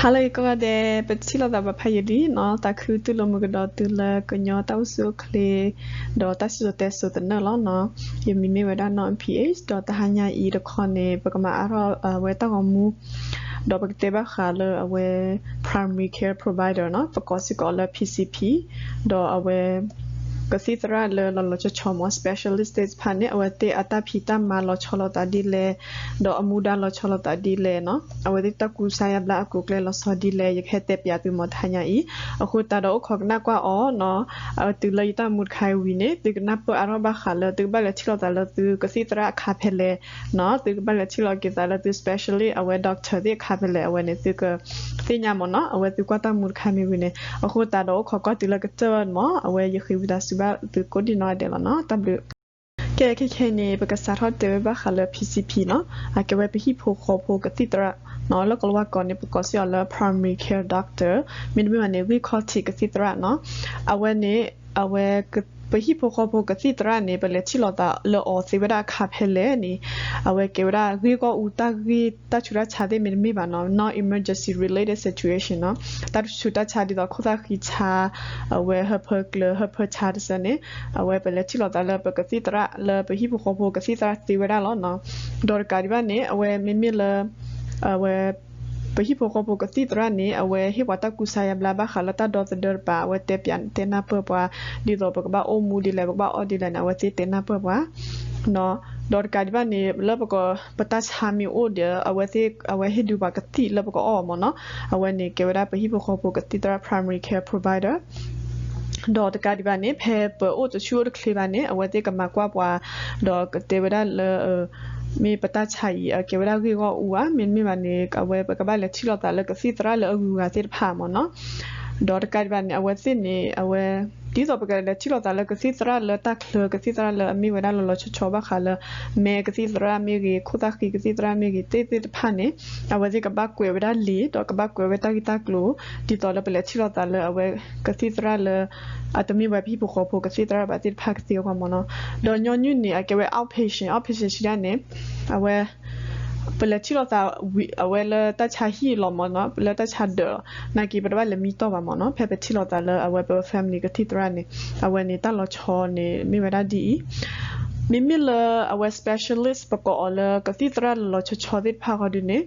ဟါလၢအဂ့ၤကိးဂၤဒဲး, ပထံၣ်လိာ်သးပှဲၤဖးယံာ်လံနီၤ. သးခုတူၢ်လိာ်မုာ်ကဒီးသုလၢကညီတၢ်အိၣ်ဆူၣ်အိၣ်ချ့ ဒီးတၢ်စံၣ်စိၤတဲစိၤသနၢၣ်လီၤနီၤ. ယမံၤမ့ၢ်ဝဲဒၣ်နီၢ် ပံၣ်အ့ၣ် ဒီးတဟါညါအံၤတခီန့ၣ် ပကမၤအါထီၣ်အဝဲတၢ်ဂီၤမူ ဒီးပကတဲဘၣ်ဃးလၢအဝဲ primary care provider နီၤ, ပကိးစ့ၢ်ကီးလၢ P C P, ဒီးအဝဲ ကသံၣ်သရၣ်လၢလီၤလီၤဆီဆီမ့ၢ် specialist သ့ၣ်တဖၣ်န့ၣ် အဝဲသ့ၣ်အတၢ်ဖံးတၢ်မၤလီၤဆီလိာ်သးဒ်လဲၣ်, ဒီးအမူဒါလီၤဆီလိာ်သးဒ်လဲၣ်နီၤ, အဝဲသ့ၣ်တၢ်ကူစါယါဘျါအကျိၤအကျဲလီၤဆီဒ်လဲၣ် ယကဟဲတဲပၠးသုမ့ၢ်တဟါညါအံၤ. အဃိသတးဒီးအိၣ်ခိးကနၣ်ကွၢ်အီၤနီၤ, အဝဲတုၤလၢယတၢ်ဂီၤမူတခါအံၤဝံၤန့ၣ် သုကနၢ်ပၢၢ်အါထီၣ်ဘၣ်ဃးလၢသုကဘၣ်လဲၤထံၣ်လိာ်သးလၢသုကသံၣ်သရၣ်အခါဖဲလဲၣ်နီၤ, သုကဘၣ်လဲၤထံၣ်လိာ်က့ၤသးလၢသု specialist အဝဲ doctor သ့ၣ်အခါဖဲလဲၣ် အဝဲန့ၣ် သုကသ့ၣ်ညါမ့ၢ်နီၤ, အဝဲသုကွၢ်တၢ်ဂီၤမူတခါမ့ၢ်ဝံၤန့ၣ်. အဃိသတးဒီးအိၣ်ခိးကွၢ်တုၤလၢကတၢၢ်မ့ၢ် အဝဲယဃ့ဝံသးစူၤဘၣ်သုကိးဒံနီၢ်ဂၤဒဲးလီၤနီၤ. တၢ်ဘျုး. ကဲ ခဲခဲအံၤန့ၣ် ပကစးထီၣ်တဲဝဲဘၣ်ဃးလၢ P C P နီၤ, အကဲဝဲပဟံၣ်ဖိဃီဖိကသံၣ်သရၣ်နီၤ, လၢကလၤဝါကိးန့ၣ် ပကိးစ့ၢ်ကီးလၢ primary care doctor, မ့တမ့ၢ်ဘၣ်န့ၣ် ဂံၢ်ခီၣ်ထံးကသံၣ်သရၣ်နီၤ. အဝဲန့ၣ် အဝဲ ပဟံၣ်ဖိဃီဖိကသံၣ်သရၣ်န့ၣ် ပလဲၤထံၣ်လိာ်သးလၢအီၤသ့ဝဲဒၣ်အခါဖဲလဲၣ်န့ၣ်, အဝဲကဲဝဲဒၣ်ဂ့ၢ်ဂီၢ်အူတၢ်ဂ့ၢ်တၢ်ဆူးတၢ်ဆါသ့ၣ်မ့တမ့ၢ်ဘၣ်နီၤ, non-emergency related situation နီၤ, တၢ်ဆူးတၢ်ဆါဒ်သိးခိၣ်သၣ်ဃံဆါ, အဝဲဟၢဖၢကျၢၤဟၢဖၢဆါတစၢန့ၣ်, အဝဲပလဲၤထံၣ်လိာ်သးလၢပကသံၣ်သရၣ်လၢပဟံၣ်ဖိဃီဖိကသံၣ်သရၣ်သ့ဝဲဒၣ်လီၤနီၤ. ဒီးတကးဒံးဘၣ်န့ၣ် အဝဲမ့မ့ၢ်လၢ အဝဲ ပဟံၣ်ဖိဃီဖိကသံၣ်သရၣ်န့ၣ် အဝဲဟ့ၣ်ပှၤတၢ်ကူစါယါဘျါဘၣ်ဃးလၢတၢ်ဒီသဒၢတပၤ, အဝဲတဲပၠးတဲနၢ်ပၢၢ်ပှၤ ဒ်သိးပကဘၣ်အိၣ်မူဒ်လဲၣ် ပကဘၣ်အီၣ်ဒ်လဲၣ်န့ၣ် အဝဲသ့ၣ်တဲနၢ်ပၢၢ်ပှၤ ဒီးတကးဒံးဘၣ်န့ၣ် လၢပက ပတၢ်ဆါမ့ၢ်အိၣ်ဒီး အဝဲသ့ၣ် အဝဲဟ့ၣ်ဒုးပှၤကသံၣ်လၢပကအီၣ်မ့ၢ်နီၤ, အဝဲန့ၣ်ကဲဝဲဒၣ်ပဟံၣ်ဖိဃီဖိကသံၣ်သရၣ် primary care provider. ဒီးတကးဒံးဘၣ်န့ၣ် ဖဲပအိၣ်တဆူၣ်အိၣ်တချ့ဘၣ်န့ၣ် အဝဲသ့ၣ်ကမၤကွၢ်ပှၤ ဒီးကတဲဝဲဒၣ်လၢ မ့ၢ်ပတၢ်ဆါအံၤ အကဲဝဲဒၣ်ဂ့ၢ်ဂီၢ်အူဧါ, မ့တမ့ၢ်ဘၣ်န့ၣ် အဝဲပကဘၣ်လဲၤထံၣ်လိာ်သးလၢကသံၣ်သရၣ်လၢအဂုၤအဂၤသ့ၣ်တဖၣ်မ့ၢ်နီၤ. ဒီးတကးဒံးဘၣ်န့ၣ် အဝဲသ့ၣ်န့ၣ် အဝဲ ဒ်သိးပကလဲၤထံၣ်လိာ်သးလၢကသံၣ်သရၣ်လၢတၢ်ချၢ ကသံၣ်သရၣ်လၢအမ့ၢ်ဝဲဒၣ်လီၤလီၤဆီဆီဘၣ်ဃးလၢ မဲကသံၣ်သရၣ်မ့ၢ်ဂ့ၤ ခိၣ်သၣ်ဃံကသံၣ်သရၣ်မ့ၢ်ဂ့ၤ သ့ၣ်သ့ၣ်တဖၣ်န့ၣ် အဝဲသ့ၣ်ကဘၣ်ကွဲးဝဲဒၣ်လံာ် ဒီးကဘၣ်ကွဲးဝဲတၢ်ဂ့ၢ်တၢ်ကျိၤ ဒ်သိးလၢပလဲၤထံၣ်လိာ်သးလၢအဝဲကသံၣ်သရၣ်လၢ အတမ့ၢ်ဝဲပဟံၣ်ဖိဃီဖိကသံၣ်သရၣ်ဘၣ်သ့ၣ်တဖၣ်ကသ့အဂီၢ်မ့ၢ်နီၤ. ဒီးညီနုၢ်န့ၣ် အကဲဝဲ outpatient, outpatient ဆံဒၣ်န့ၣ် အဝဲ ပလဲၤထံၣ်လိာ်သးဝံၤ အဝဲလၢတၢ်ဆါဟံၣ်လီၤမ့ၢ်နီၤ, လၢတၢ်ဆါဒၢးလီၤ. နာ်က့ ပတဘၣ်လဲၤမံတီၢ်ဘၣ်မ့ၢ်နီၤ, ဖဲပထံၣ်လိာ်သးလၢအဝဲပ family ကသံၣ်သရၣ်န့ၣ် အဝဲန့ၣ်တၢ်လီၤဆီန့ၣ် မ့ၢ်ဝဲဒၣ်ဒ်အံၤ မ့မ့ၢ်လၢအဝဲ specialist ပကိးအီၤလၢကသံၣ်သရၣ်လီၤလီၤဆီဆီသ့ၣ်တဖၣ်ဃီဒုန့ၣ်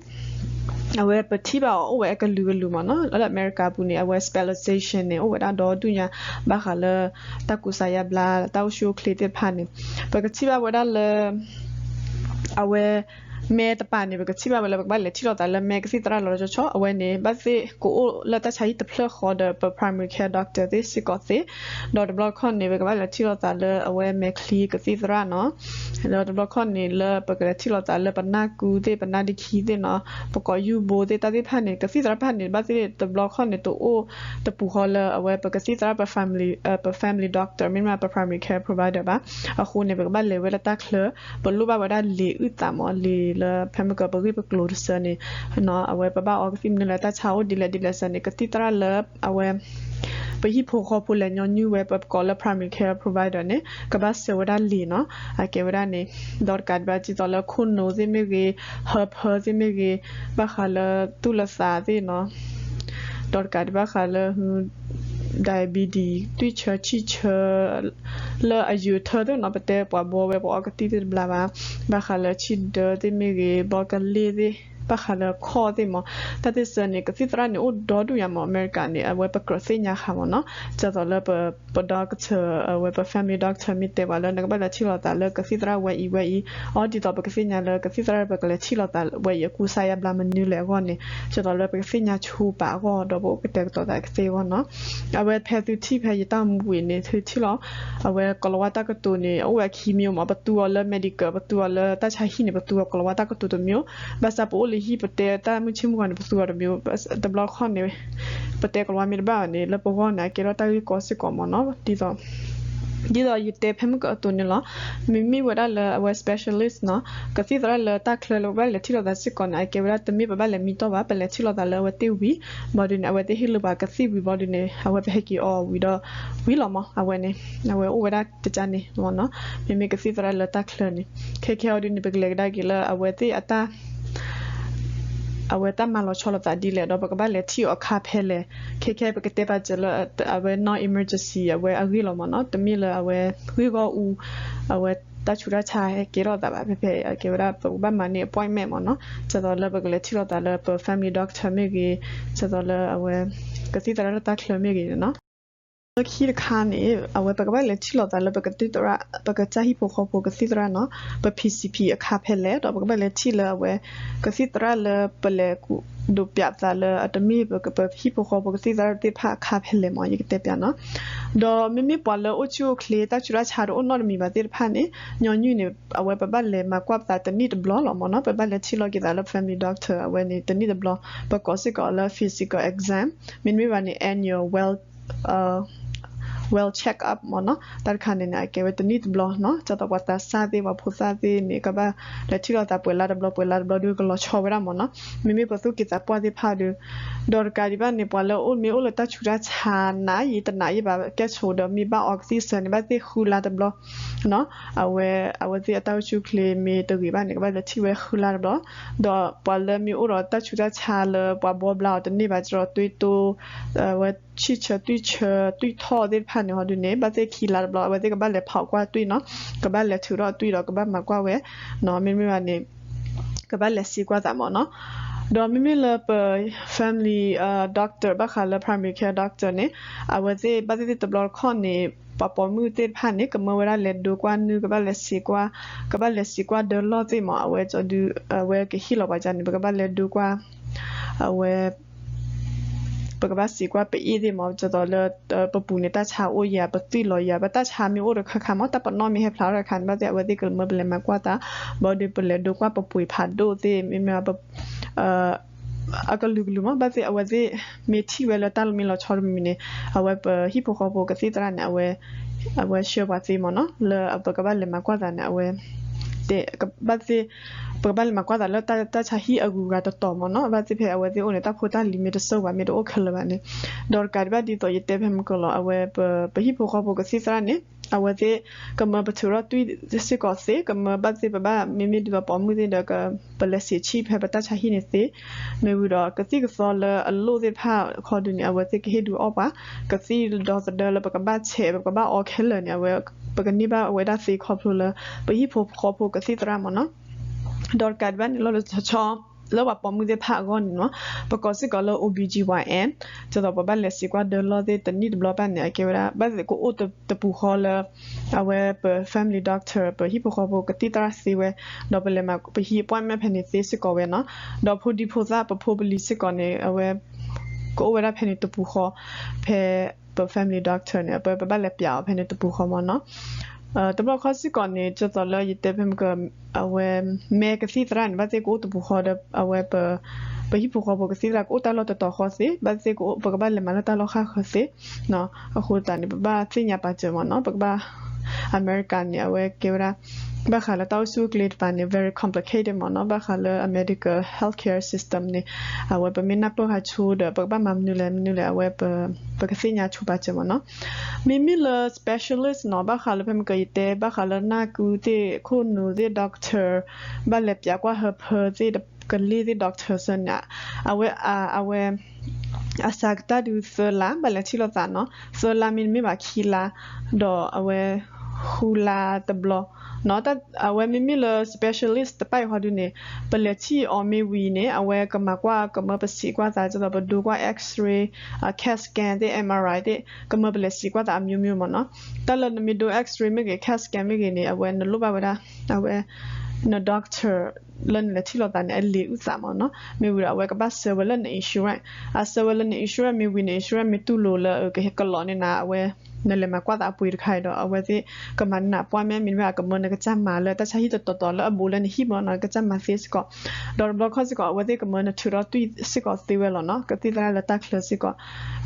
အဝဲပထံၣ်ဘၣ်အီၤအိၣ်ဝဲအကလုာ်ကလုာ်မ့ၢ်နီၤ, လၢအမဲရကၤပူၤန့ၣ် အဝဲ specialization န့ၣ် အိၣ်ဝဲဒၣ်ဒီဒူၣ်ညါ ဘၣ်ဃးလၢ တၢ်ကူစါယါဘျါ တၢ်အိၣ်ဆူၣ်အိၣ်ချ့သ့ၣ်တဖၣ်န့ၣ် ပကထံၣ်ဘၣ်ဝဲဒၣ်လၢ အဝဲ မဲတပၤန့ၣ် ပကထံၣ်ဘၣ်ဝဲလၢပကဘၣ်လဲၤထံၣ်လိာ်သးလၢမဲကသံၣ်သရၣ်လီၤလီၤဆီဆီ အဝဲန့ၣ် ဘၣ်သ့ၣ်ကအိၣ်လၢတၢ်ဆါဟံၣ်တဖျၢၣ်ဃီဒီး ပ primary care doctor သ့ၣ်စ့ၢ်ကီးသ့, ဒီးတဘျီခီန့ၣ် ပကဘၣ်လဲၤထံၣ်လိာ်သးလၢအဝဲမဲာ်ချံကသံၣ်သရၣ်နီၤ, ဒီးတဘျီခီန့ၣ် လၢပကလဲၤထံၣ်လိာ်သးလၢပနၢ်ကူသ့ၣ် ပနၢ်ဒခံသ့ၣ်နီၤ, ပကိးယူၢ်ဘိသ့ၣ် တၢ်သ့ၣ်တဖၣ်န့ၣ် ကသံၣ်သရၣ်တဖၣ်န့ၣ် ဘၣ်သ့ၣ်တဘျီခီန့ၣ် တအိၣ်တပူၤဃီလၢအဝဲပကသံၣ်သရၣ်ပ family, ပ family doctor မ့တမ့ၢ် ပ primary care provider ဘၣ်. အဃိန့ၣ် ပကဘၣ်လဲၤဝဲလၢတၢ်ချၢ ပလိၣ်ဘၣ်ဝဲဒၣ်လံာ်အုၣ်သးမ့ၢ် လံာ်လၢဖဲမ့ၢ်ကပဂ့ၢ်ပကျိၤတစၢန့ၣ် အဝဲပဘၣ်အီကသံၣ်မနုၤလၢတၢ်ဆါအိၣ်ဒ်လဲၣ်ဒ်လဲၣ်စၢန့ၣ် ကသံၣ်သရၣ်လၢအဝဲ ပဟံၣ်ဖိဃီဖိလဲၤညီနုၢ်ဝဲ ပကိးလၢ primary care provider န့ၣ် ကဘၣ်ဆှၢဝဲဒၣ်လံာ်နီၤ, အကဲဝဲဒၣ်န့ၣ် ဒီးတကးဒံးဘၣ်ဒ်သိးလၢခိၣ်နူာ်သ့ၣ်မ့ၢ်ဂ့ၤ, ဟၢဖၢသ့ၣ်မ့ၢ်ဂ့ၤ, ဘၣ်ဃးလၢသူၣ်လၢသးသ့ၣ်နီၤ, ဒီးတကးဒံးဘၣ်ဃးလၢ diabetes သွံၣ်ဆၢဆံၣ်ဆၢ လၢအယံာ်ထၢသ့ၣ်နီၤ, ပတဲပှၤဘီဝဲပအီကသံၣ်သ့ၣ်တဘျါဘၣ်, ဘၣ်ဃးလၢဆံၣ်ဒၢသ့ၣ်မ့ၢ်ဂ့ၤ, ဘီကလ့ၢ်သ့ၣ်, ဘၣ်ဃးလၢခီၣ်သ့ၣ်မ့ၢ် တၢ်သ့ၣ်စၢန့ၣ် ကသံၣ်သရၣ်န့ၣ် အိၣ်ဒီဒူၣ်ညါမ့ၢ် အမဲရကၤန့ၣ် အဝဲပကြၢးသ့ၣ်ညါဃာ်မ့ၢ်နီၤ, ဒ်သိးလၢပ ပ doctor အဝဲပ family doctor မ့ၢ်တဲပှၤလၢ နကဘၣ်လဲၤထံၣ်လိာ်သးလၢကသံၣ်သရၣ်ဝဲအံၤဝဲအံၤ, အီဒ်သိးပကသ့ၣ်ညါလၢကသံၣ်သရၣ်ပကလဲၤထံၣ်လိာ်သးဝဲအံၤ အကူစါယါဘျါမနုၤလဲၣ်အဂီၢ်န့ၣ်, ဒ်သိးလၢပကသ့ၣ်ညါဆူပာ်အဂီၢ် ဒီးပအိၣ်ကတဲာ်ကတီၤသးကသ့အဂီၢ်နီၤ. အဝဲဖဲသုထံၣ်ဖဲယတၢ်မူဝံၤန့ၣ် သုထံၣ်လီၤ, အဝဲကိၤလၤဝါတၢ်ကတိၤန့ၣ် အအိၣ်ဝဲခံမံၤမ့ၢ် ပသူအီၤလၢ medical ပသူအီၤလၢတၢ်ဆါဟံၣ်န့ၣ် ပသူအီၤကိၤလၤဝါတၢ်ကတိၤတမံၤ, ဘၣ်ဆၣ်ပအိၣ်လၢဟံၣ်ပတဲတၢ်မုၢ်ဆ့ၣ်မုၢ်ဂီၤန့ၣ် ပသူအီၤတမံၤ, တဘျီခီန့ၣ် ပတဲကိၤလၤဝါမ့ၢ်တဘၣ်ဘၣ်န့ၣ် လၢပဂီၢ်န့ၣ် အကဲထီၣ်တၢ်ဂ့ၢ်ကီစ့ၢ်ကီးမ့ၢ်နီၤ, ဒ်သိး ဒ်သိးယတဲဖဲမုၢ်ကအသိးန့ၣ်လီၤ. မ့မ့ၢ်ဝဲဒၣ်လၢအဝဲ specialist နီၤ, ကသံၣ်သရၣ်လၢတၢ်ချၢလၢပဘၣ်လဲၤထံၣ်လိာ်သးစ့ၢ်ကီးန့ၣ် အကဲဝဲဒၣ်တမ့ၢ်ပဘၣ်လဲၤမံတီၢ်ဘၣ်, ပလဲၤထံၣ်လိာ်သးလၢအဝဲသ့ၣ်ဝံၤ ဘၣ်ဒုးန့ၣ် အဝဲသ့ၣ်ဟ့ၣ်လၢပှၤကသံၣ်ဝံၤဘၣ်ဒုးန့ၣ် အဝဲပဟဲက့ၤအီၤဝံၤဒီး ဝံၤလီၤမး အဝဲန့ၣ် အဝဲအိၣ်ဝဲဒၣ်တကါန့ၣ်မ့ၢ်နီၤ, မ့မ့ၢ်ကသံၣ်သရၣ်လၢတၢ်ချၢန့ၣ် ခဲခဲအီၤဒုးန့ၣ် ပကလဲၤကဒါက့ၤလၢအဝဲသ့ၣ်အတၢ် အဝဲတၢ်မၤလီၤဆီလိာ်သးဒ်လဲၣ် ဒီးပကဘၣ်လဲၤထံၣ်အီၤအခါဖဲလဲၣ်, ခဲခဲပကတဲပာ်စၢၤလၢ အဝဲ non-emergency အဝဲအဂ့ၢ်လီၤမ့ၢ်နီၤ, တမ့ၢ်လၢအဝဲဂ့ၢ်ဂီၢ်အူ အဝဲတၢ်ဆူးတၢ်ဆါဟဲကဲထီၣ်သးဘၣ်, ဖဲဖဲအကဲဝဲဒၣ် ပကဘၣ်မၤန့ၢ် appointment မ့ၢ်နီၤ, ဒ်သိးလၢပကလဲၤထံၣ်လိာ်သးလၢပ family doctor မ့ၢ်ဂ့ၤ, ဒ်သိးလၢအဝဲ ကသံၣ်သရၣ်လၢတၢ်ချၢမ့ၢ်ဂ့ၤန့ၣ်နီၤ. လၢခံတခါန့ၣ် အဝဲပကဘၣ်လဲၤထံၣ်လိာ်သးလၢပကသံၣ်သရၣ်, ပကစၢ်ဟံၣ်ဖိဃီဖိကသံၣ်သရၣ်နီၤ, ပ P C P အခါဖဲလဲၣ်, ဒီးပကဘၣ်လဲၤထံၣ်လၢအဝဲ ကသံၣ်သရၣ်လၢပလဲၤဒိးပျးသးလၢအတမ့ၢ်ပဟံၣ်ဖိဃီဖိကသံၣ်သရၣ်သ့ၣ်တဖၣ်အခါဖဲလဲၣ်မ့ၢ် ယကတဲပျးနီၤ. ဒီးမ့မ့ၢ်ပှၤလၢအိၣ်ဆူၣ်အိၣ်ချ့ တၢ်ဆူးတၢ်ဆါတအိၣ်နီတမံၤဘၣ်သ့ၣ်တဖၣ်န့ၣ် ညီနုၢ်န့ၣ် အဝဲပဘၣ်လဲၤမၤကွၢ်ပသးတနံၣ်တဘျီလီၤမ့ၢ်နီၤ, ပဘၣ်လဲၤထံၣ်လိာ်က့ၤသးလၢ family doctor အဝဲန့ၣ် တနံၣ်တဘျီ, ပကိးစ့ၢ်ကီးလၢ physical exam, မ့တမ့ၢ်ဘၣ်န့ၣ် annual well well check up မ့ၢ်နီၤ, တၢ်တခါန့ၣ်န့ၣ် အကဲဝဲတနံၣ်တဘျီနီၤ, ဒ်သိးပှၤသးစၢ်သ့ၣ် ပှၤဖိသၣ်သ့ၣ်န့ၣ် ကဘၣ်လဲၤထံၣ်လိာ်သးပှဲၤလါတဘျီ ပှဲၤလါတဘျီဒီးကလီၤဆီဝဲဒၣ်မ့ၢ်နီၤ, မ့မ့ၢ်ပသူၣ်က့သးပှၢ်သ့ၣ်တဖၣ်ဒီး, ဒီးတကးဒံးဘၣ်န့ၣ် ပှၤလၢအိၣ်မ့ၢ်အိၣ်လၢတၢ်ဆူးတၢ်ဆါနးယံာ်တနးယံာ်ဘၣ်ကဲဆိးဒီးမ့ၢ်ဘၣ်အီကသံၣ်ဆၢန့ၣ် ဘၣ်သ့ၣ်ဃုလါတဘျီ အဝဲ အဝဲသ့ၣ်အတၢ်အိၣ်ဆူၣ်အိၣ်ချ့မ့ၢ်တဂ့ၤဘၣ်န့ၣ် ကဘၣ်လဲၤထံၣ်ဝဲဃုလါတဘျီ, ဒီးပှၤလၢမ့ၢ်အိၣ်ဒီးတၢ်ဆူးတၢ်ဆါလၢပှၤဘှီဘျါအီၤတန့ၢ်ဘၣ် ကဒီးသွေးတိုး, အဝဲဆံၣ်ဆၢသွံၣ်ဆၢသွံၣ်ထီၣ်သ့ၣ်တဖၣ်န့ၣ်ဟီဒုန့ၣ် ဘၣ်သ့ၣ်ခံလါတဘျီ အဝဲသ့ၣ်ကဘၣ်လဲၤဖးကွၢ်သွံၣ်နီၤ, ကဘၣ်လဲၤထုးထီၣ်သွံၣ်ဒီးကဘၣ်မၤကွၢ်ဝဲ, မ့တမ့ၢ်ဘၣ်န့ၣ် ကဘၣ်လဲၤစံးကွၢ်သးမ့ၢ်နီၤ. ဒီးမ့မ့ၢ်လၢပ family doctor ဘၣ်ဃးလၢ primary care doctor န့ၣ် အဝဲသ့ၣ်ဘၣ်သ့ၣ်သ့ၣ်တဘျီတခီၣ်န့ၣ် ပှၤပိာ်မုၣ်သ့ၣ်တဖၣ်န့ၣ် ကမၢဝဲဒၣ်လဲၤဒိကွၢ်နုၢ် ကဘၣ်လဲၤစံးကွၢ်, ကဘၣ်လဲၤစံးကွၢ်ဒၢလီၢ်သ့ၣ်မ့ၢ် အဝဲကဒုး အဝဲကဟ့ၣ်လီၤပှၤကန့ၣ် ပကဘၣ်လဲၤဒိကွၢ်, အဝဲ ပကဘၣ်စံးကွၢ်ပအ့ၣ်သ့ၣ်မ့ၢ် ဒ်သိးလၢ ပပူၤန့ၣ် တၢ်ဆါအိၣ်ယၤ ပသွံၣ်လီၤယၤ ပတၢ်ဆါမ့ၢ်အိၣ်တခါခါမ့ၢ် တၢ်ပနီၣ်မ့ၢ်ဟဲဖျါထီၣ်တခါန့ၣ် ဘၣ်သ့ၣ်အဝဲသ့ၣ်ကမၢပလဲၤမၤကွၢ်သး, ဘၣ်ဒီးပလဲၤဒိကွၢ်ပပှ့ၤဖးဒိၣ်သ့ၣ် မ့မ့ၢ် အကလုာ်ကလုာ်မ့ၢ် ဘၣ်သ့ၣ်အဝဲသ့ၣ်မ့ၢ်ထံၣ်ဝဲလၢတၢ်လီၢ်မ့ၢ်လီၤဆီတမံၤန့ၣ် အဝဲပဟံၣ်ဖိဃီဖိကသံၣ်သရၣ်န့ၣ် အဝဲ အဝဲဆှၢပှၤသ့မ့ၢ်နီၤ လၢပကဘၣ်လဲၤမၤကွၢ်သးန့ၣ် အဝဲ တဲ ဘၣ်သ့ၣ် ပကဘၣ်လဲၤမၤကွၢ်သးလၢတၢ်ဆါဟံၣ်အဂုၤအဂၤတတီၤမ့ၢ်နီၤ ဘၣ်သ့ၣ်ဖဲအဝဲသ့ၣ်အိၣ်န့ၣ် တၢ်ဖိတၢ်လံၤမ့ၢ်တစိၢ်ဘၣ် မ့ၢ်တအိၣ်ခဲလၢာ်ဘၣ်န့ၣ် ဒီးတကးဒံးဘၣ်ဒ်သိးယတဲဖဲမုၢ်ကီၢ်လီၤ အဝဲပဟံၣ်ဖိဃီဖိကသံၣ်သရၣ်န့ၣ် အဝဲသ့ၣ် ကမၢပထုးထီၣ်သွံၣ်စ့ၢ်ကီးသ့ ကမၢဘၣ်သ့ၣ်ပဘၣ် မ့မ့ၢ်ဒ်သိးပိာ်မုၣ်သ့ၣ်ဒီး ပလဲၤစံးဆံၣ်ဖဲပတၢ်ဆါဟံၣ်န့ၣ်သ့ မ့ၢ်ဝံၤဒီး ကသံၣ်ကသီလၢအလိၣ်သ့ၣ်တဖၣ်ခီဒုန့ၣ် အဝဲသ့ၣ်ကဟ့ၣ်ဒုးအီၣ်ပှၤ ကသံၣ်ဒီသဒၢလၢပကဘၣ်ဆဲး ပကဘၣ်အီခဲလၢာ်န့ၣ် အဝဲ ပကန့ၢ်ဘၣ်ဝဲဒၣ်သ့ခီဖျိလၢ ပဟံၣ်ဖိဃီဖိကသံၣ်သရၣ်မ့ၢ်နီၤ ဒီးတကးဒံးဘၣ်န့ၣ်လီၤလၢတဆီ လၢပှၤပိာ်မုၣ်သ့ၣ်တဖၣ်အဂီၢ်န့ၣ်နီၤ ပကိးစ့ၢ်ကီးလၢ O B G Y N ဒ်သိးပဘၣ်လဲၤစံးကွၢ်ဒၢလီၢ်သ့ၣ်တနံၣ်တဘျီဘၣ်န့ၣ် အကဲဝဲဒၣ် ဘၣ်သ့ၣ်ကအိၣ်တပူၤဃီလၢ အဝဲပ family doctor ပဟံၣ်ဖိဃီဖိကသံၣ်သရၣ်သ့ဝဲ ဒီးပလဲၤမၤပဟံၣ် appointment ဖဲန့ၣ်သ့စ့ၢ်ကီးဝဲနီၤ ဒီးဖိဒံဖိသၣ်ပဖိပလံၤစ့ၢ်ကီးန့ၣ် အဝဲ ကအိၣ်ဝဲဒၣ်ဖဲန့ၣ်တပူၤဃီ ဖဲပ family doctor န့ၣ် ပ ပဘၣ်လဲၤပျးအီၤဖဲန့ၣ်တပူၤဃီမ့ၢ်နီၤ တဘျီခီစ့ၢ်ကီးန့ၣ် ဒ်သိးလၢယတဲဖဲမုၢ်က အဝဲ မဲကသံၣ်သရၣ်န့ၣ် ဘၣ်သ့ၣ်ကအိၣ်တပူၤဃီဒီး အဝဲပ ပဟံၣ်ဖိဃီဖိကသံၣ်သရၣ်ကအိၣ်တၢ်လီၢ်တတီၤဃီသ့ ဘၣ်သ့ၣ်ကအိၣ် ပကဘၣ်လဲၤမၤလၢတၢ်လီၢ်ဃၣ်ဃၢၤသ့ အဃိသတးန့ၣ် ပဘၣ်သ့ၣ်ညါပာ်စၢၤမ့ၢ်နီၤ ပကဘၣ် အမဲရကၤန့ၣ် အဝဲကဲဝဲဒၣ် ဘၣ်ဃးလၢတၢ်အိၣ်ဆူၣ်အိၣ်ချ့တပၤန့ၣ် very complicated မ့ၢ်နီၤ ဘၣ်ဃးလၢအ medical healthcare system န့ၣ် အဝဲပမ့ၢ်နၢ်ပၢၢ်ဃာ်ဆိဒီး ပကဘၣ်မၤမနုၤလဲၣ်မနုၤလဲၣ် အဝဲပ ပကသ့ၣ်ညါဆိပာ်စၢၤမ့ၢ်နီၤ မ့မ့ၢ်လၢ specialist နီၤ ဘၣ်ဃးလၢဖဲမုၢ်ကယတဲ ဘၣ်ဃးလၢနၢ်ကုသ့ၣ် ခိၣ်နူာ်သ့ၣ် doctor ဘၣ်လဲၤပျးကွၢ်ဟၢဖၢသ့ၣ် ကလ့ၢ်သ့ၣ် doctor စၢန့ၣ် အဝဲ အဝဲ အစှၤကတၢၢ်ဒုးသၢလါ ဘၣ်လဲၤထံၣ်လိာ်သးနီၤ သၢလါမ့တမ့ၢ်ဘၣ်ခံလါ ဒီးအဝဲ ဃုလါတဘျီ အဝဲမ့မ့ၢ်လၢ specialist တဖၣ်အံၤဃီဒုန့ၣ် ပလဲၤထံၣ်အီၤမ့ၢ်ဝံၤန့ၣ် အဝဲကမၤကွၢ် ကမၢပစံးကွၢ်သး ဒ်သိးပဒိကွၢ် X-ray, CAT scan သ့ၣ် M R I သ့ၣ် ကမၢပလဲၤစံးကွၢ်သးအမျိုးမျိုးမ့ၢ်နီၤ တၢ်လၢနမ့ၢ်ဒိ X-ray မ့ၢ်ဂ့ၤ CAT scan မ့ၢ်ဂ့ၤန့ၣ် အဝဲနလိၣ်ဘၣ်ဝဲဒၣ် အဝဲ န doctor လၢနလဲၤထံၣ်လိာ်သးန့ၣ် အလံာ်အုၣ်သးမ့ၢ်နီၤ မ့ၢ်ဝံၤဒီး အဝဲကဘၣ်ဆှၢဝဲလၢန insurance အဆှၢဝဲလၢန insurance မ့ၢ်ဝံၤန insurance မ့ၢ်တူၢ်လိာ်လၢ ကလီးန့ၢ်နၤ အဝဲ နလဲၤမၤကွၢ်သးအပှ့ၤတခါအံၤဒီး အဝဲသ့ၣ်ကမၤနးပှၢ်မဲ မ့တမ့ၢ် အကမၢနကစၢ်မၤလၢတၢ်ဆါဟံၣ်တတီၤတီၤလၢအဘူးလၢနဟံၣ်မ့ၢ်နီၤ နကစၢ်မၤသ့စ့ၢ်ကီး ဒီးတဘျီခီစ့ၢ်ကီး အဝဲသ့ၣ်ကမၢနထုးထီၣ်သွံၣ်စ့ၢ်ကီးသ့ဝဲလီၤနီၤ ကသံၣ်သရၣ်လၢတၢ်ချၢစ့ၢ်ကီး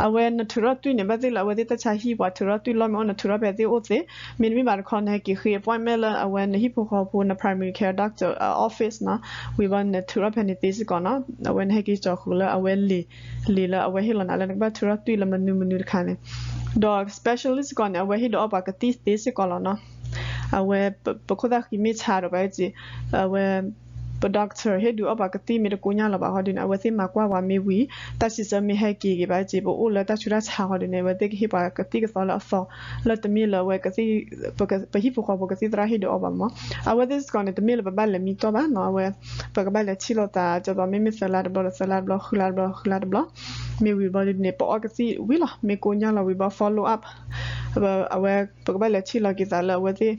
အဝဲနထုးထီၣ်သွံၣ်န့ၣ် ဘၣ်သ့ၣ်လၢအဝဲသ့ၣ်တၢ်ဆါဟံၣ်ပှၤထုးထီၣ်သွံၣ်လီၢ်မ့ၢ်အိၣ် နထုးထီၣ်ဖဲသ့ၣ်အိၣ်သ့ မ့တမ့ၢ်ဘၣ်တခီ နဟဲက့ၤဃ့ appointment လၢအဝဲနဟံၣ်ဖိဃီဖိ န primary care doctor office နီၤ ဝံၤဘၣ်နထုးထီၣ်ဖဲန့ၣ်သ့စ့ၢ်ကီးနီၤ အဝဲနဟဲက့ၤကၠီၤဃုာ်လၢအဝဲလံာ် လံာ်လၢအဝဲဟ့ၣ်လီၤနၤလၢနကဘၣ်ထုးထီၣ်သွံၣ်လၢမနုၤမနုၤတခါန့ၣ် ဒီး specialist စ့ၢ်ကီးန့ၣ် အဝဲဟ့ၣ်ဒုးအီၣ်ပှၤကသံၣ်သ့စ့ၢ်ကီးလီၤနီၤ အဝဲ ပခိၣ်သၣ်ဃံမ့ၢ်ဆါဒီးပှၤအံၤ အဝဲ ပ doctor ဟ့ၣ်ဒုးအီၣ်ပှၤကသံၣ်မ့ၢ်တကိညၢ်လီၤဘၣ်ဃီဒုန့ၣ် အဝဲသ့ၣ်မၤကွၢ်ပှၤမ့ၢ်ဝံၤ တၢ်စံးဆၢမ့ၢ်ဟဲက့ၤက့ၤဘၣ်က့ၤ ပအိၣ်လၢတၢ်ဆူးတၢ်ဆါဃီဒုန့ၣ် အဝဲသ့ၣ်ကဟ့ၣ်ပှၤကသံၣ်ကသီလၢအသီ လၢတမ့ၢ်လၢအဝဲကသံၣ် ပဟံၣ်ဖိဃီဖိကသံၣ်သရၣ်ဟ့ၣ်ဒုးအီၣ်ဘၣ်မး. အဝဲသ့ၣ်စ့ၢ်ကီးန့ၣ် တမ့ၢ်လၢပဘၣ်လဲၤမံတီၢ်ဘၣ်နီၤ အဝဲ ပကဘၣ်လဲၤထံၣ်လိာ်သး ကၠီသီး မ့မ့ၢ်သၢလါတဘျီဒီးသၢလါတဘျီ ဃုလါတဘျီ ဃုလါတဘျီ မ့ၢ်ဝံၤဘျီဒုန့ၣ် ပအီၣ်ကသံၣ်ဝံၤလီၤ မ့ၢ်ကိညၢ်လီၤဝံၤဘျီ follow up အဝဲ ပကဘၣ်လဲၤထံၣ်လီၤက့ၤသးလၢအဝဲသ့ၣ်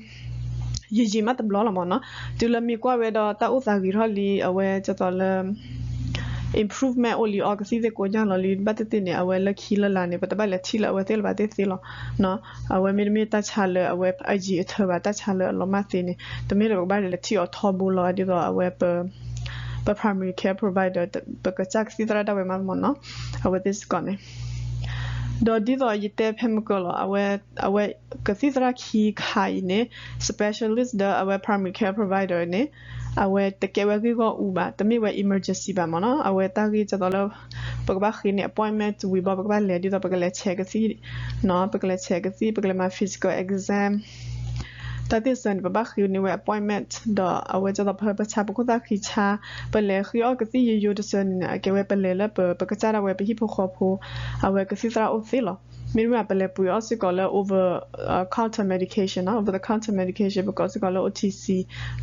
ယံာ်ယံာ်မးတဘျီလီၤမးနီၤ. တုၤလၢမ့ၢ်ကွၢ်ဝဲဒီးတၢ်အိၣ်သးဂ့ၤထီၣ်လံ အဝဲကၠီသီးလၢ improvement အိၣ်လံ အီၣ်ကသံၣ်သ့ၣ်ကိညၢ်လီၤလံ ဘၣ်သ့ၣ်သ့ၣ်န့ၣ် အဝဲလၢခံလၢလာ်န့ၣ် ပတဘၣ်လဲၤထံၣ်လၢအဝဲသ့ၣ်လၢၤဘၣ်သ့ၣ်သ့ၣ်လီၤ. အဝဲမ့တမ့ၢ်တၢ်ဆါလၢအဝဲအယံာ်အထၢဘၣ် တၢ်ဆါလၢအလီၤမၢ်သ့န့ၣ် တမ့ၢ်လၢပကဘၣ်လဲၤထံၣ်အီၤထီဘိလီၤ ဒ်သိးအဝဲ ပ primary care provider ပကစၢ်ကသံၣ်သရၣ်ဒၣ်ဝဲမးမးနီၤ. အဝဲသ့ၣ်စ့ၢ်ကီးန့ၣ် ဒီးဒ်သိးယတဲဖဲမုၢ်ကၢၤလီၤ အဝဲ အဝဲကသံၣ်သရၣ်ခံခါအံၤန့ၣ် specialist ဒီးအဝဲ primary care provider န့ၣ် အဝဲတကဲဝဲဂ့ၢ်ဂီၢ်အူဘၣ် တမ့ၢ်ဝဲ emergency ဘၣ်မးနီၤ. အဝဲတၢ်ဂ့ၢ်ကၠီသီးလၢ ပကဘၣ်ဃ့န့ၢ် appointment ဝံၤဘျီ ပကဘၣ်လဲၤ ဒ်သိးပကလဲၤဆဲးကသံၣ် ပကလဲၤဆဲးကသံၣ် ပကလဲၤမၤ physical exam တၢ်သ့ၣ်တဖၣ်န့ၣ် ပဘၣ်ဃ့န့ၢ်ဝဲ appointment ဒီးအဝဲကၠီသီး ပဆါပခိၣ်သၣ်ဃံဆါ ပလဲၤဃ့အီၣ်ကသံၣ်ယိယိတစၢန့ၣ် အကဲဝဲပလဲၤလၢပ ပကစၢ်ဒၣ်ဝဲပဟံၣ်ဖိဃီဖိ အဝဲကသံၣ်သရၣ်အိၣ်သ့လီၤ. မ့တမ့ၢ်ဘၣ် ပလဲၤပှ့ၤအီၣ်စ့ၢ်ကီးလၢ over counter medication နီၤ over the counter medication ပကိးစ့ၢ်ကီးလၢ O T C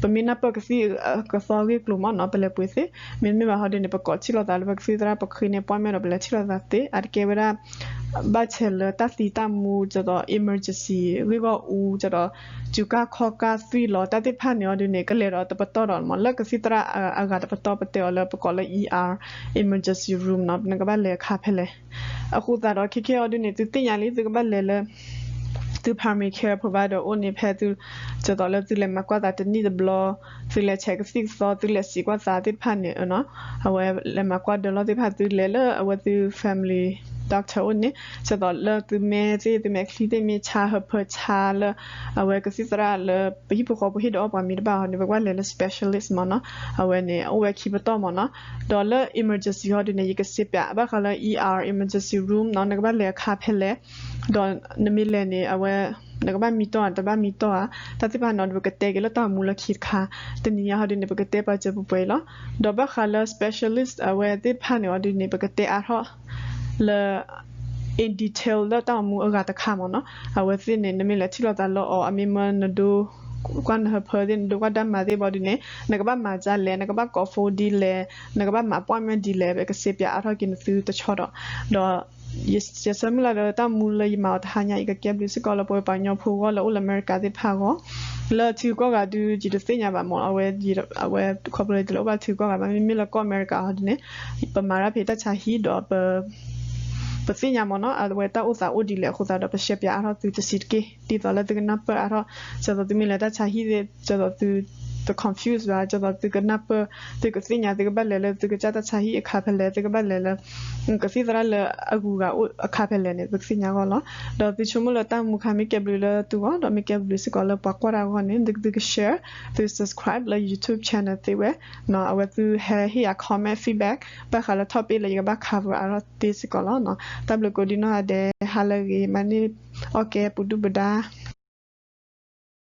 ပမ့ၢ်နၢ်ပၢၢ်ကသံၣ်အကသီဂ့ၢ်ကျိၤမးနီၤ ပလဲၤပှ့ၤသ့. မ့တမ့ၢ်ဘၣ်ဟီဒ်န့ၣ် ပကိးထံၣ်လိာ်သးလၢပကသံၣ်သရၣ် ပဃ့န့ၢ် appointment ဒီးပလဲၤထံၣ်လိာ်သးသ့ အတကဲဝဲဒၣ် ဘၣ်ဆဲးလၢတၢ်သံတၢ်မူ ကၠီသီး emergency ဂ့ၢ်ဂီၢ်အူ ကၠီဒီး စူၤကၢ်ခီၣ်ကၢ်သွံၣ်လီၤ တၢ်သ့ၣ်တဖၣ်န့ၣ်အီၤဒ်န့ၣ် ကလဲၤဒီးတပတီၢ်ဒီးမး လၢကသံၣ်သရၣ်အဂၤတပတီၢ် ပတဲအီၤလၢပကိးလၢ E R emergency room နီၤ နကဘၣ်လဲၤအခါဖဲလဲၣ်. အဃိသတးဒီး ခဲခဲအီၤဒ်န့ၣ် သုသ့ၣ်ညါလံ သုကဘၣ်လဲၤလၢ သု primary care provider အိၣ်န့ၣ် ဖဲသု ကၠီသီးလၢသုလဲၤမၤကွၢ်သးတနံၣ်တဘျီ သုလဲၤဆဲးကသံၣ်ကသီ သုလဲၤစံးကွၢ်သးသ့ၣ်တဖၣ်န့ၣ် အဝဲလဲၤမၤကွၢ်ဒၢးလီၢ်သ့ၣ်တဖၣ် သုလဲၤလၢအဝဲသု family doctor အိၣ်န့ၣ် ကၠီသီးလၢသုမဲာ်သ့ၣ် သုမဲာ်ချံသ့ၣ် မ့ၢ်ဆါဟၢဖၢဆါလၢ အဝဲကသံၣ်သရၣ်လၢ ပဟံၣ်ဖိဃီဖိဟ့ၣ်ဒုးအီၣ်ပှၤမ့ၢ်တဘၣ်ဟီန့ၣ် ပကဘၣ်လဲၤလၢ specialist မးနီၤ အဝဲန့ၣ် အိၣ်ဝဲခံပတီၢ်မးနီၤ. ဒီးလၢ emergency ဟီဒ်န့ၣ် ယကစံးပၠး ဘၣ်ဃးလၢ E R emergency room နီၤ နကဘၣ်လဲၤအခါဖဲလဲၣ် ဒီးနမ့ၢ်လဲၤန့ၣ် အဝဲ နကဘၣ်မံတီၢ်ဧါ တဘၣ်မံတီၢ်ဧါ တၢ်သ့ၣ်တဖၣ်န့ၣ်ဒီး ပကတဲက့ၤလၢတၢ်အိၣ်မူလၢခံတခါ တနံၤညါဟီဒ်န့ၣ် ပကတဲပာ်စၢၤပှဲၤပှဲၤအံၤလီၤ. ဒီးဘၣ်ဃးလၢ specialist အဝဲသ့ၣ်တဖၣ်န့ၣ်အီၤဒ်န့ၣ် ပကတဲအါထီၣ်လၢ in detail လၢတၢ်အိၣ်မူအဂၤတခါမးနီၤ. အဝဲသ့ၣ်န့ၣ် နမ့ၢ်လဲၤထံၣ်လိာ်သးလၢအီၤ အမ့ၢ်မၢနဒိ ကွၢ်နဟၢဖၢသ့ၣ် နဒိကွၢ်တၢ်မၤသ့ၣ်ဘီဒ်န့ၣ် နကဘၣ်မၤဒ်လဲၣ် နကဘၣ်ကိး phone ဒ်လဲၣ် နကဘၣ်မၤ appointment ဒ်လဲၣ် ပကစံးပၠးအါထီၣ်က့ၤနသုတဆီဒီး ဒီး ယဆၢမုၢ်လၢ်လၢတၢ်အိၣ်မူလၢယမၤအီၤတဟါညါအံၤ ကကဲဘျုးစ့ၢ်ကီးလၢပဝဲပှၤကညီဖိအဂီၢ်လၢအိၣ်လၢအမဲရကၤသ့ၣ်တဖၣ်အဂီၢ် လၢထံဂုၤကီၢ်ဂၤဒုး ယတသ့ၣ်ညါဘၣ်မး အဝဲ အဝဲခီဖျိလၢယတလဲၤအိၣ်ဘၣ်ထံဂုၤကီၢ်ဂၤဘၣ် မ့မ့ၢ်လၢကီၢ်အမဲရကၤဟီဒ်န့ၣ် ပမၤတၢ်ဖဲတၢ်ဆါဟံၣ်ဒီး ပသ့ၣ်ညါမးနီၤ အဝဲတၢ်အိၣ်သးအိၣ်ဒ်လဲၣ်အဃိသတးဒီး ပရှဲပၠးအါထီၣ်သုတဆံးတက့ၢ် ဒ်သိးလၢသုကနၢ်ပၢၢ်အါထီၣ် ကၠီသီးသုမ့ၢ်လဲၤတၢ်ဆါဟံၣ်သ့ၣ် ကၠီသီးသု တ confuse ဘၣ် ကၠီသီးသုကနၢ်ပၢၢ် သုကသ့ၣ်ညါ သုကဘၣ်လဲၤလၢသုကစၢ်တၢ်ဆါဟံၣ်အခါဖဲလဲၣ် သုကဘၣ်လဲၤလၢ ကသံၣ်သရၣ်လၢအဂုၤအဂၤအိၣ်အခါဖဲလဲၣ်န့ၣ် ပကသ့ၣ်ညါအဂီၢ်လီၤ. ဒီးသုဆိကမိၣ်လၢတၢ်အိၣ်မူအခါ မ့ၢ်ကဲဘျုးလၢသုဂီၢ် ဒီးမ့ၢ်ကဲဘျုးစ့ၢ်ကီးလၢပှၤကွၢ်တၢ်အဂီၢ်န့ၣ် သု share သု subscribe လၢ YouTube channel သ့ဝဲ အဝဲသုဟဲဟ့ၣ်ယၤ comment feedback ဘၣ်ဃးလၢ topic လၢယကဘၣ် cover အါထီၣ်သ့စ့ၢ်ကီးလီၤ. တၢ်ဘျုးကိးဒံနီၢ်ဂၤဒဲး ဟါလၢအဂ့ၤ မၤန့ၢ်အီၣ်ကဲပူၤဒုၣ်ပဒါ